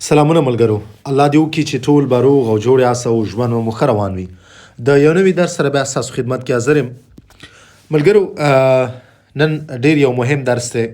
سلامونه ملګرو، الله دې وکړي چې ټول به روغ او جوړ یاست او ژوند مو ښه روان وي. د یو نوي درس سره بیا ستاسو خدمت کې حاضر یم. ملګرو، نن ډیر یو مهم درس دی.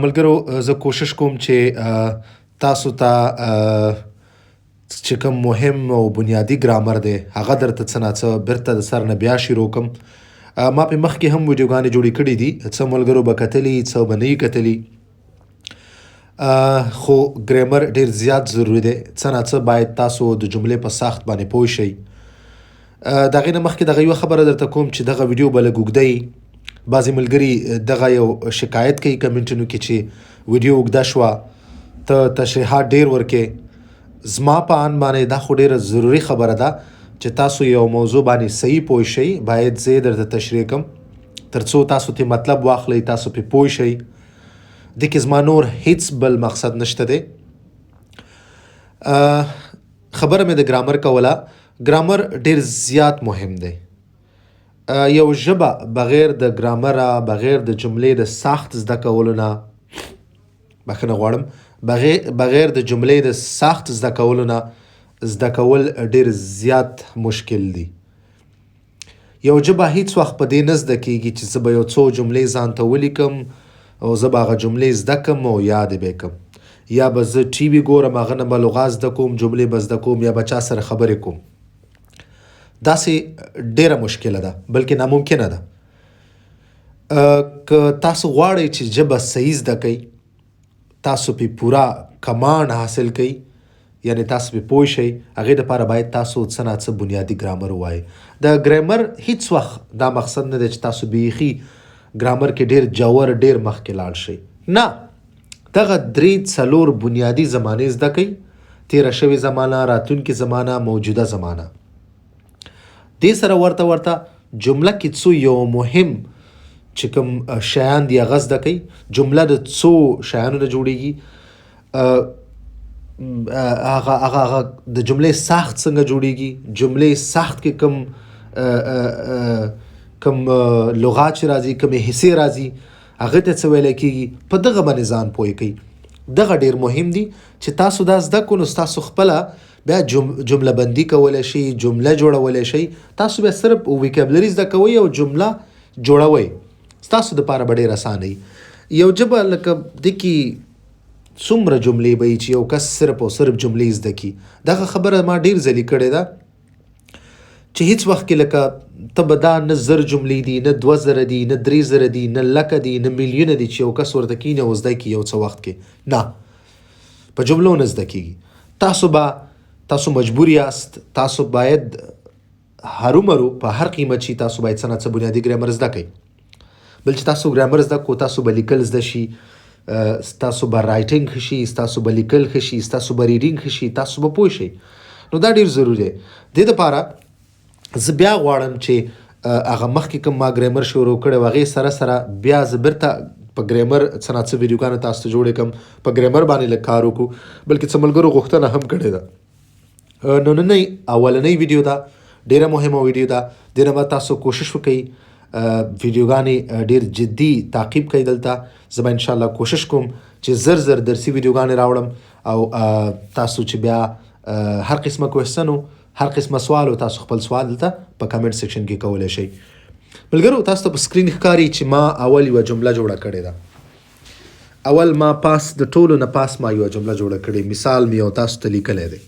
ملګرو، زه کوشش کوم چې تاسو ته چې کوم مهم او بنیادي ګرامر دی هغه درته څه ناڅه بیرته د سر نه بیا شروع کوم. ما په مخکې هم ویډیوګانې جوړې کړې دي، څه ملګرو به کتلي، څه به نه یي کتلي، خو ګرامر ډیر زیات ضروري دی. څه ناڅه باید تاسو د جملې په ساخت باندې پوه شئ. د هغې نه مخکې دغه یوه خبره درته کوم چې دغه ویډیو به لږ اوږده وي. بعضې ملګري دغه یو شکایت کوي کمنټونو کې چې ویډیو اوږده شوه، ته تشریحات ډیر ورکې. زما په اند باندې دا خو ډیره ضروري خبره ده چې تاسو یو موضوع باندې صحیح پوه شئ، باید زه یې درته تشریح کړم ترڅو تاسو ترې مطلب واخلئ، تاسو پرې پوه شئ. دې کې زما نور هیڅ بل مقصد نشته دی. خبره مې د ګرامر کوله. ګرامر ډیر زیات مهم دی. یو ژبه بغیر د ګرامره، بغیر د جملې د ساخت زده کولو نه، بخښنه غواړم، بغیر د جملې د ساخت زده کولو نه زده کول ډیر زیات مشکل دی. یو ژبه هیڅ وخت په دې نه زده کیږي چې زه به یو څو جملې ځان ته ولیکم او زه به هغه جملې زده کم او یاد به کم، یا به زه ټي وي ګورم هغه نه به لغات زده کوم، جملې به زده کوم، یا به چا سره خبرې کوم. داسې ډیره مشکله ده، بلکې ناممکنه ده. که تاسو غواړئ چې ژبه صحیح زده کړئ، تاسو پې پوره کمانډ حاصل کړئ، یعنی تاسو پې پوه شئ، هغې دپاره باید تاسو څه ناڅه بنیادي ګرامر ووایئ. د ګرامر هیڅ وخت دا مقصد نه دی چې تاسو بیخي ګرامر کې ډیر جوور ډیر مخکې لاړ شئ، نه، دغه درې څلور بنیادي زمانې زده کړئ: تیره شوې زمانه، راتلونکې زمانه، موجوده زمانه. دې سره ورته ورته جمله کې څو یو مهم چې کوم شیان دي هغه زده کړئ. جمله د څو شیانو نه جوړیږي، هغه هغه هغه د جملې ساخت څنګه جوړیږي، جملې ساخت کې کوم لغات چې راځي، کومې حصې راځي، هغه ته څه ویلی کیږي، په دغه باندې ځان پوه کړئ. دغه ډیر مهم دي چې تاسو دا زده کړو، نو تاسو خپله بیا جمله بندي کولی شئ، جمله جوړولی شئ. تاسو بیا صرف ویکابلري زده کوئ او جمله جوړوئ، ستاسو دپاره به ډېر اسانه وي. یو ژبه لکه دې کې څومره جملې به وي چې یو کس صرف او صرف جملې زده کړي. دغه خبره ما ډېر ځلې کړې ده چې هیڅ وخت کې لکه ته به دا نه 1000 جملې دي، نه 2000 دي، نه 3000 دي، نه لکه دي، نه میلیونه دي چې یو کس ورته کښېني او زده کړي یو څه وخت کې. نه، په جملو نه زده کېږي. تاسو مجبور یاست، تاسو باید هرومرو په هر قیمت چې تاسو باید څه ناڅه بنیادي ګرامر زده کړئ. بل چې تاسو ګرامر زده کړو، تاسو به لیکل زده شي، ستاسو به writing ښه شي، ستاسو به لیکل ښه شي، ستاسو به reading ښه شي، تاسو به پوه شئ. نو دا ډېر ضروري دی. دې دپاره زه بیا غواړم چې هغه مخکې کوم ما ګرامر شروع کړی و هغې سره سره بیا زه بیرته په ګرامر څه ناڅه ویډیوګانې تاسو ته جوړې کړم، په ګرامر باندې لږ کار وکړو، بلکې څه ملګرو غوښتنه هم کړې ده. نو ننۍ اولنۍ ویډیو ده، ډېره مهمه ویډیو ده. دې نه به تاسو کوشش وکړئ ویډیوګانې ډېر جدي تعقیب کړئ. دلته زه به انشاءالله کوشش کوم چې زر زر درسي ویډیوګانې راوړم او تاسو چې بیا هر قسمه question و، هر قسمه سوال و، تاسو خپل سوال دلته په comment section کې کولی شئ. ملګرو، تاسو ته په سکرین ښکاري چې ما اول یوه جمله جوړه کړې ده. اول ما پاس د ټولو نه پاس ما یوه جمله جوړه کړې، مثال مې یو تاسو ته لیکلی دی.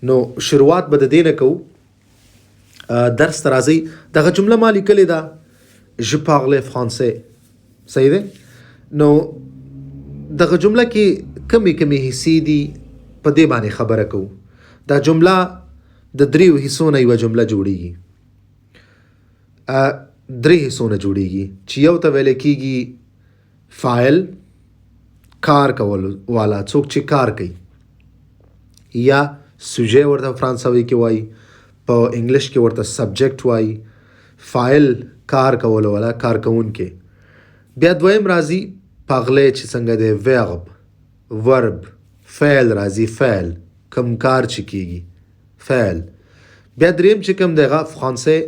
نو شروعات به د دې نه کوو. درس ته راځئ. دغه جمله ما لیکلې ده، je parle français، صحیح دی؟ نو دغه جمله کې کمې کمې حصې دي، په دې باندې خبره کوو. دا جمله د دریو حصو نه یوه جمله جوړیږي، درې حصو نه جوړیږي چې یو ته ویل کیږي فاعل، کار کولو والا، څوک چې کار کوي، یا sujet ورته فرانسوي کې وایي، په انګلیش کې ورته subject وایي، فاعل کار کولو والا، کار کوونکی. بیا دویم راځي parler چې څنګه دی، verbe، verb، فعل راځي، فعل کم کار چې کیږي، فعل. بیا دریم چې کوم دی هغه français،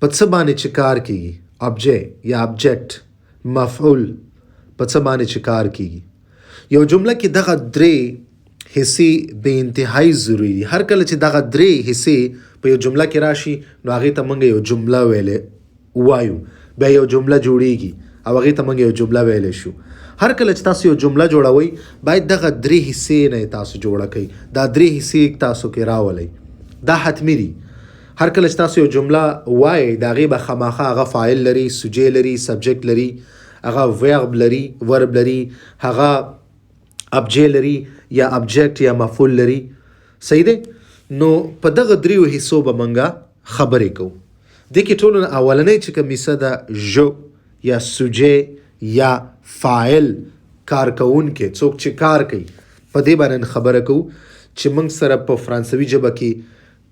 په څه باندې چې کار کیږي، objet یا object، مفعول، په څه باندې چې کار کیږي. یو جمله کې دغه درې حصې بې انتهایی ضروري دي. هر کله چې دغه درې حصې په یو جمله کې راشي نو هغې ته موږ یو جمله ویلی وایو، بیا یو جمله جوړیږي او هغې ته موږ یو جمله ویلی شو. هر کله چې تاسو یو جمله جوړوئ باید دغه درې حصې نه تاسو جوړه کړئ، دا درې حصې تاسو کې راولئ، دا حتمي دي. هر کله چې تاسو یو جمله وایئ د هغې به خامخا هغه فاعل لري، سوجې لري، سبجیکټ لري، هغه ورب لري، ورب لري، هغه ابجې لري یا ابجیکټ یا مفعول لري. صحیح دی؟ نو په دغه دریو حصو به مونږه خبرې کوو. دې کې ټولو نه اولنۍ چې کوم حصه ده ژو یا سوجې یا فاعل، کارکوونکی، څوک چې کار کوي، په دې باندې نن خبره کوو چې موږ سره په فرانسوي ژبه کې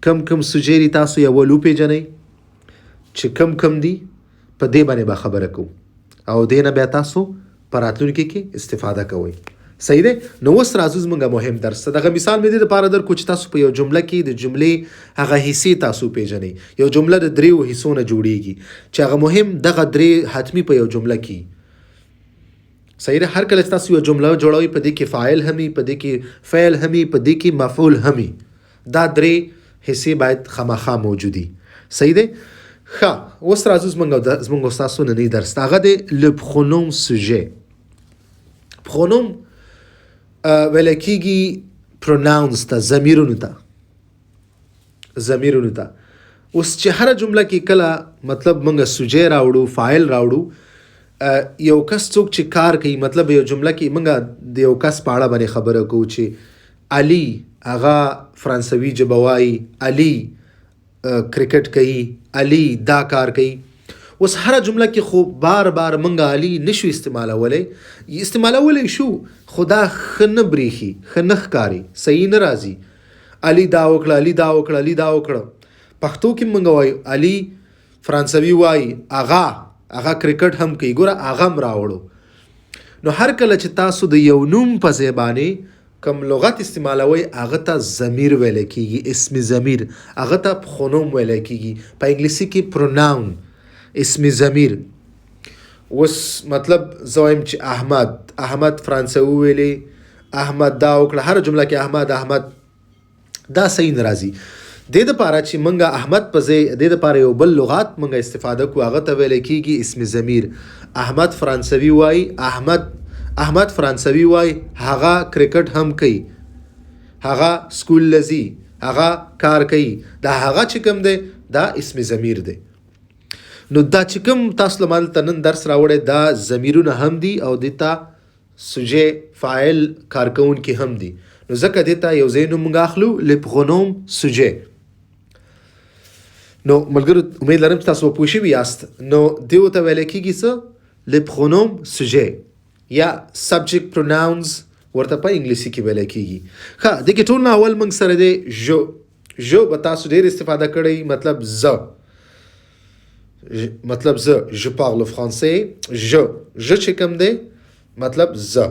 کم کم سوجې دي، تاسو یې اول وپېژنئ چې کم کم دي، په دې باندې به خبره کوو او دې نه بیا تاسو په راتلونکي کې استفاده کوئ. صحیح دی؟ نو اوس راځو زموږ مهم درس ته. دغه مثال مې دې دپاره درکړو چې تاسو په یو جمله کې د جملې هغه حصې تاسو پېژنئ. یو جمله د دریو حصو نه جوړیږي چې هغه مهم دغه درې حتمي په یو جمله کې. صحیح ده؟ هر کله چې تاسو یو جمله جوړوئ په دې کې فاعل هم وي، په دې کې فعل هم وي، په دې کې مفعول هم وي. دا درې حصې باید خامخا موجودي. صحیح دی؟ ښه، اوس راځو زموږ او ستاسو نني درس ته. هغه دی le pronom sujet. پرونوم ویل کېږي پروناونس ته، ضمیرونو ته، ضمیرونو ته. اوس چې هره جمله کې کله مطلب موږ سوجې راوړو، فاعل راوړو، یو کس څوک چې کار کوي، مطلب یو جمله کې موږ د یو کس په اړه باندې خبره کوو چې علي هغه فرانسوي ژبه وایي، علي کرکټ کوي، علي دا کار کوي. اوس هره جمله کې خو بار بار موږ علي نشو استعمالولی، استعمالولی شو خو دا ښه نه برېښي، ښه نه ښکاري، صحیح نه راځي. علي دا وکړه، علي دا وکړه، علي دا وکړه. پښتو کې موږ وایو علي فرانسوي وایي، هغه کرکټ هم کوي، ګوره هغه هم راوړو. نو هر کله چې تاسو د یو نوم په ځای باندې کوم لغت استعمالوئ هغه ته ضمیر ویل کېږي، اسم ضمیر، هغه ته پرونوم ویل کېږي. په انګلیسي کې پروناون، اسم ضمیر. اوس مطلب زه وایم چې احمد، احمد فرانسوي ویلې، احمد دا وکړه، هره جمله کې احمد احمد، دا صحیح نه راځي. دې دپاره چې موږ احمد په ځای، دې دپاره یو بل لغات موږ استفاده کوو، هغه ته ویل کېږي اسم ضمیر. احمد فرانسوي وایي، احمد فرانسوي وایي، هغه کرکټ هم کوي، هغه سکول له ځي، هغه کار کوي. دا هغه چې کوم دی دا اسم ضمیر دی. نو دا چې کوم تاسو له ما دلته نن درس راوړی دا ضمیرونه هم دي او دې ته سوژه فاعل کارکوونکي هم دي. نو ځکه دې ته یو ځای نوم موږ اخلو le pronom sujet. نو ملګرو امید لرم چې تاسو به پوه شوي یاست. نو دې ورته ویل کېږي څه؟ le pronom sujet یا subject pronouns ورته په انګلیسي کې ویل کېږي. ښه، دې کې ټول نه اول موږ سره دی ژو. ژو به تاسو ډېر استفاده کړئ، مطلب زه، مطلب زه، je parle français. je، je چې کوم دی مطلب زه،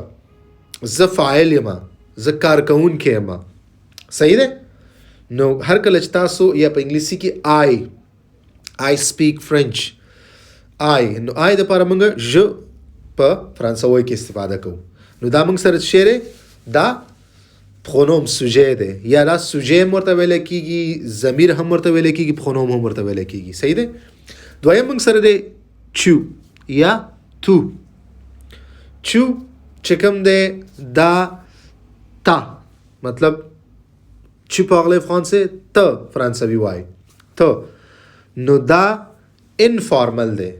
زه فاعل یم، زه کارکوونکی یم. صحیح دی؟ نو هر کله چې تاسو یا په انګلیسي کې I، I speak French، I، نو I دپاره موږ je په فرانسوي کې استفاده کوو. نو دا موږ سره څه شی دی؟ دا پرونوم سوژه دی، یا دا سوژه هم ورته ویل کېږي، ضمیر هم ورته ویل کېږي، پرونوم هم ورته ویل کېږي. صحیح دی؟ دویم موږ سره دی چو یا تو. چو چې کوم دی دا تا، مطلب tu parles français، ته فرانسوي وایې، ته. نو دا انفارمل دی.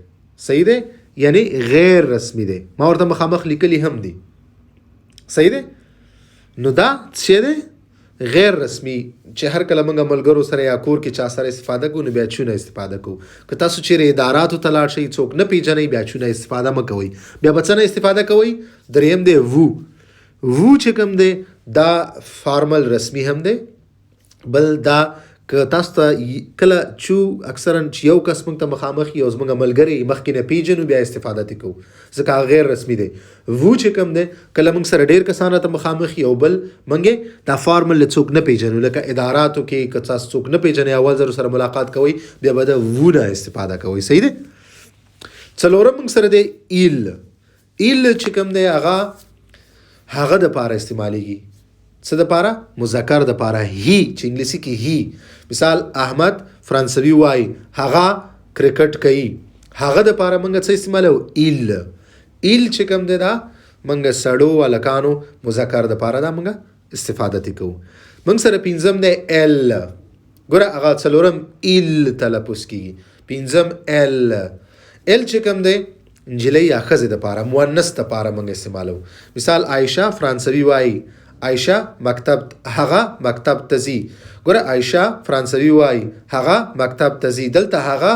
صحیح دی؟ یعنی غیر رسمي دی، ما ورته مخامخ لیکلي هم دي. صحیح دی؟ نو دا څه دی؟ غیر رسمي، چې هر کله موږ ملګرو سره یا کور کې چا سره استفاده کوو نو بیا چونه استفاده کوو. که تاسو چیرې اداراتو ته لاړ شئ، څوک نه پیژنئ، بیا چونه استفاده مه کوئ. بیا به څه نه استفاده کوئ؟ دریم دی وو. وو چې کوم دی دا فارمل رسمي هم دی. بل دا که تاسو ته کله چو اکثرا چې یو کس موږ ته مخامخ یو زموږ ملګری مخکې نه پیژنو بیا استفاده ترې کوو، ځکه هغه غیر رسمي دی. وو چې کوم دی کله موږ سره ډېر کسان راته مخامخ یو بل موږ دا فارمل له څوک نه پیژنو، لکه اداراتو کې که تاسو څوک نه پیژنئ اول ځل سره ملاقات کوئ بیا به د وو نه استفاده کوئ. صحیح دی؟ څلورم موږ سره دی ایل. ایل چې کوم دی هغه هغه د پاره استعمالیږي. څه د پاره؟ مذکر د پاره، he چې انګلیسي کې he. مثال احمد فرانسوي وای، هغه کرکټ کوي. هغه د پاره موږ څه استعمالو؟ il. il چې کوم دی دا موږ سړو هلکانو مذکر د پاره دا موږ استفاده ترې کوو. موږ سره پنځم دی elle. ګوره هغه څلورم il تلفظ کیږي، پنځم elle. elle چې کوم دی نجلۍ یا ښځې دپاره، مؤنث دپاره موږ استعمالوو. مثال عایشه فرانسوي وایي، عایشه مکتب، هغه مکتب ته ځي. ګوره عایشه فرانسوي وایي، هغه مکتب ته ځي. دلته هغه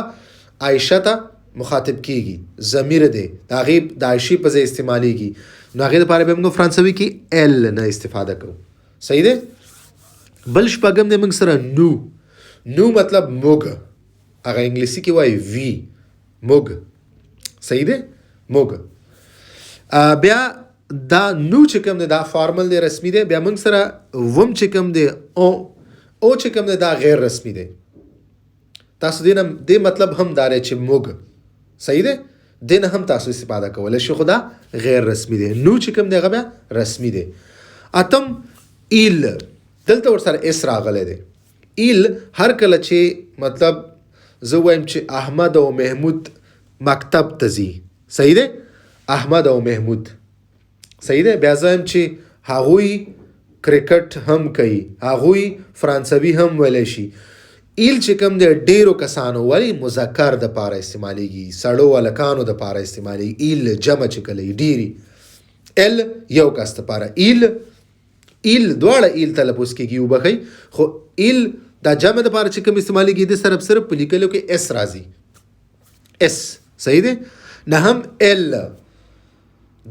عایشه ته مخاطب کیږي، ضمیر دی، د هغې د عایشې په ځای استعمالیږي، نو هغې دپاره بیا موږ فرانسوي کې elle نه استفاده کوو. صحیح دی. بل شپږم دی موږ سره nous. nous مطلب موږ، هغه انګلیسي کې وایي we، موږ. صحیح دی، موږ. بیا دا nous چې کوم دی دا formal دی، رسمي دی. بیا موږ سره وم چې کوم دی on، on چې کوم دی دا غیر رسمي دی. تاسو دې نه دې مطلب هم دا دی چې موږ. صحیح دی، دې نه هم تاسو استفاده کولی شئ، خو دا غیر رسمي دی. nous چې کوم دی هغه بیا رسمي دی. اتم ils، دلته ورسره s راغلی دی. ils هر کله چې مطلب زه وایم چې احمد او محمود مکتب ته ځي. صحیح دی، احمد او محمود. صحیح دی. بیا زه وایم چې هغوی کرکټ هم کوي، هغوی فرانسوي هم ویلی شي. ils چې کوم دی ډیرو کسانو، ولی مذکر د پاره استعمالیږي، سړو هلکانو د پاره استعمالیږي. ils جمع چې کله ډیری، elle یو کس د پاره. ils ils دواړه ils تلفظ کیږي، وبخښئ، خو ils دا جمع د پاره چې کوم استعمالیږي د سره صرف په لیکلو کې s راځي، s. صحیح دی. نه هم elles،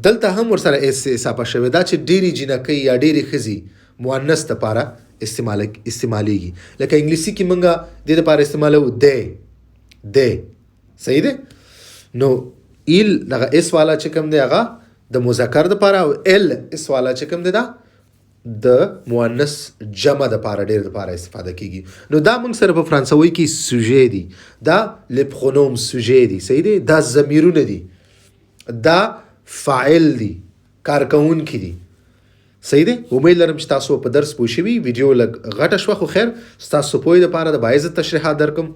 دلته هم ورسره s اضافه شوی، دا چې ډېرې جینکۍ یا ډېرې ښځې مؤنث دپاره استعمالیږي. لکه انګلیسي کې موږ دې دپاره استعمالوو they، they. صحیح دی. نو ils دغه s والا چې کوم دی هغه د مذکر دپاره، او elles s والا چې کوم دی دا د مؤنث جمع دپاره ډېر دپاره استفاده کیږي. نو دا موږ سره په فرانسوي کې sujets دي، دا les pronoms sujets دي. صحیح دی. دا ضمیرونه دي، دا فاعل دي، کارکوونکي دي. صحیح دی. امید لرم چې تاسو په درس پوه شوي. ویډیو لږ غټه شوه، خو خیر ستاسو پوهې دپاره د باعزت تشریحات درکم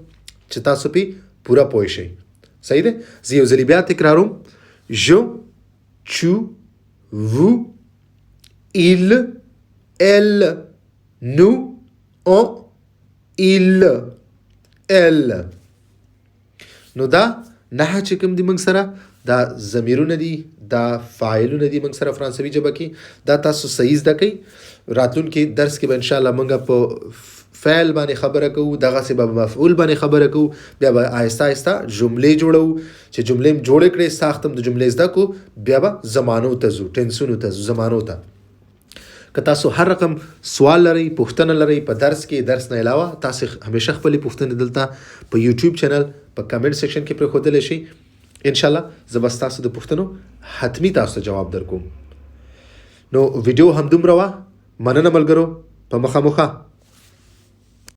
چې تاسو پې پوره پوه شئ. صحیح دی. زه یو ځلې بیا تکراروم. je، tu، vous، il، elle، nous، on، ils، elles. نو دا نه چې کوم دي موږ سره دا ضمیرونه دي، دا فاعلونه دي موږ سره فرانسوي ژبه کې. دا تاسو صحیح زده کړئ. راتلونکي درس کې به ان شاء الله موږ په فعل باندې خبره کوو، دغسې به مفعول باندې خبره کوو، بیا به آهسته آهسته جملې جوړوو. چې جملې م جوړې کړې، ساخت هم د جملې زده کړو، بیا به زمانو ته ځو، ټنسونو ته ځو، زمانو ته. که تاسو هر رقم سوال لرئ، پوښتنه لرئ په درس کې، درس نه علاوه تاسو همیشه خپلې پوښتنې دلته په یوټیوب چینل په comment section کې پرېښودلی شئ. ان شاء الله زه به ستاسو د پوښتنو حتمي تاسو ته جواب درکوم. نو ویډیو همدومره وه. مننه ملګرو، په مخه مخه.